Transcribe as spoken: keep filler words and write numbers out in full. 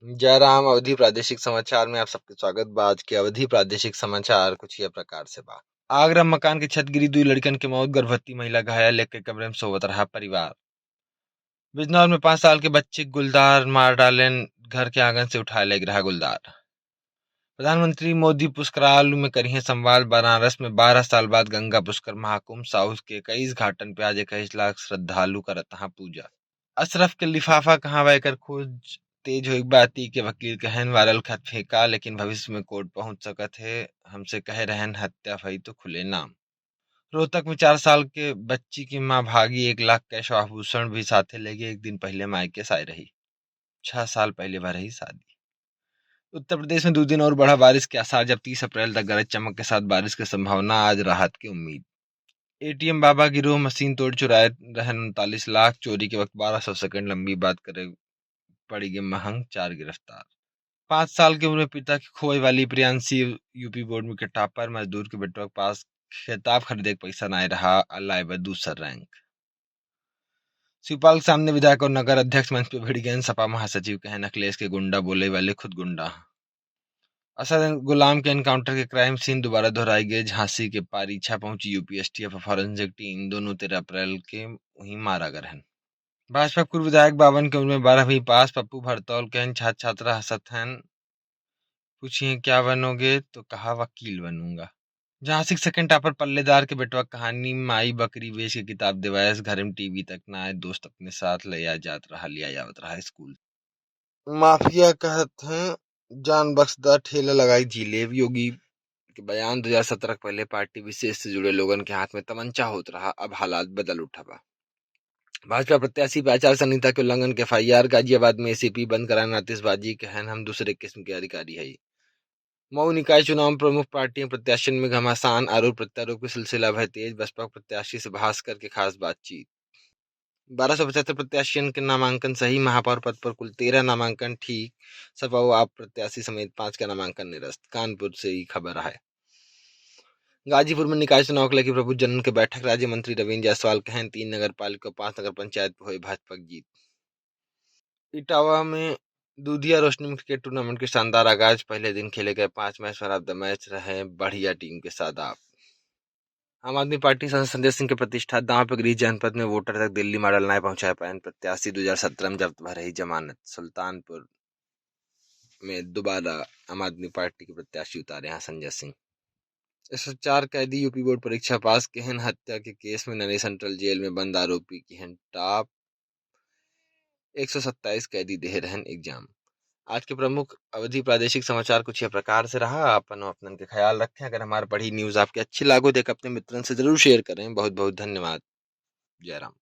जय राम। अवधी प्रादेशिक समाचार में आप सबके स्वागत बा। आज के अवधी प्रादेशिक समाचार कुछ यह प्रकार से बा। आगरा मकान के छत गिरी, दुई लड़कन के मौत, गर्भवती महिला घायल, एक के कमरे में सोवत रहा परिवार। बिजनौर में पाँच साल के बच्ची गुलदार मार डालेन, घर के आंगन से उठाए ले रहा गुलदार। प्रधानमंत्री मोदी पुष्करालु में करिहें संवाद, बनारस में बारह साल बाद गंगा पुष्कर महाकुंभ, साउथ के इक्कीस घाटन पे आज इक्कीस लाख श्रद्धालु करत हैं पूजा। अशरफ के लिफाफा कहाँ बा, एकर खोज तेज होई बा, अतीक के वकील कहेन वायरल खत फेंका, लेकिन भविष्य में कोर्ट पहुंच सकत है, हमसे कहे रहन हत्या भई तो खुले नाम। रोहतक में चार साल के बच्ची की माँ भागी, एक लाख cash आभूषण भी साथे लेके एक दिन पहले मायके से आए रही। छह साल पहले भा रही शादी। उत्तर प्रदेश में दो दिन और बढ़ा बारिश के आसार, जब तीस अप्रैल तक गरज चमक के साथ बारिश के संभावना, आज राहत की उम्मीद। एटीएम बाबा गिरोह मशीन तोड़ चुराए रहन उनतालीस लाख, चोरी के वक्त बारह सौ सेकंड लंबी बात करे पड़ी गए महंग, चार गिरफ्तार। पाँच साल के उम्र में पिता के खोए वाली प्रियांशी यूपी बोर्ड में के टॉपर, मजदूर के बेटवा के पास खिताब खरीदे के पैसा नाय रहा, अल्लाह बा दूसर रैंक। शिवपाल के सामने विधायक और नगर अध्यक्ष मंच पे भिड़ गए, सपा महासचिव कहेन अखिलेश के गुंडा बोले वाले खुद गुंडा। असद गुलाम के एनकाउंटर के क्राइम सीन दोबारा दोहराई गए, झांसी के पारीछा पहुंची यूपी एसटीएफ और फॉरेंसिक टीम, दोनों तेरह अप्रैल के वहीं मारा गए रहन। भाजपा पूर्व विधायक बावन के उम्र में बारहवीं पास, पप्पू भरतौल कहेन छात्र छात्रा हंसत हन, पूछिए क्या बनोगे तो कहा वकील बनूंगा। झांसी के सेकंड टॉपर पल्लेदार के बेटवा कहानी, माई बकरी बेच के किताब देवायस, घर में टीवी तक ना आए, दोस्त अपने साथ ले आ जात रहा, लिया आवत रहा स्कूल। माफिया कहत हैं जान बख्श दा, ठेला लगाई जिलेब, योगी के बयान, दो हज़ार सत्रह के पहले पार्टी विशेष से जुड़े लोगन के हाथ में तमंचा होत रहा, अब हालात बदल उठा बा। भाजपा प्रत्याशी पे आचार संहिता के उल्लंघन के एफआईआर, गाजियाबाद में एसीपी बंद कराना आतिशबाजी, कहेन हम दूसरे किस्म के अधिकारी है। मऊ निकाय चुनाव में प्रमुख पार्टियों प्रत्याशियों में घमासान, आरोप प्रत्यारोप के सिलसिला भय तेज, बसपा प्रत्याशी से भास्कर के खास बातचीत। बारह सौ पचहत्तर प्रत्याशियों के नामांकन सही, महापौर पद पर कुल तेरह नामांकन ठीक, सपा व आप प्रत्याशी समेत पाँच का नामांकन निरस्त। कानपुर से ही खबर है। गाजीपुर में निकाय चुनाव के लेके प्रबुद्ध जनन के बैठक, राज्य मंत्री रविंद्र जायसवाल कहेन तीन नगर पालिका, पाँच नगर पंचायत पे होए भाजपा की जीत। इटावा में दूधिया रोशनी में क्रिकेट टूर्नामेंट के शानदार आगाज, पहले दिन खेले गए पाँच मैच, man of the match रहे बढ़िया टीम के शादाब। आम आदमी पार्टी सांसद संजय सिंह के प्रतिष्ठा दांव पे गिरी, जनपद में वोटर तक दिल्ली मॉडल नाय पहुंचाए पाएन, प्रत्याशी दो हज़ार सत्रह में जब्त भा रही जमानत। सुल्तानपुर में दोबारा आम आदमी पार्टी के प्रत्याशी उतारे हैं संजय सिंह। एक सौ चार कैदी यूपी बोर्ड परीक्षा पास, कहेन हत्या के केस में नैनी सेंट्रल जेल में बंद आरोपी किहेन टॉप, एक सौ सत्ताईस कैदी दे रहन एग्जाम। आज के प्रमुख अवधी प्रादेशिक समाचार कुछ यह प्रकार से रहा। अपन अपनन के ख्याल रखें। अगर हमारे पढ़ी न्यूज़ आपके अच्छी लागो, तो एक अपने मित्रन से जरूर शेयर करें। बहुत बहुत धन्यवाद। जय राम।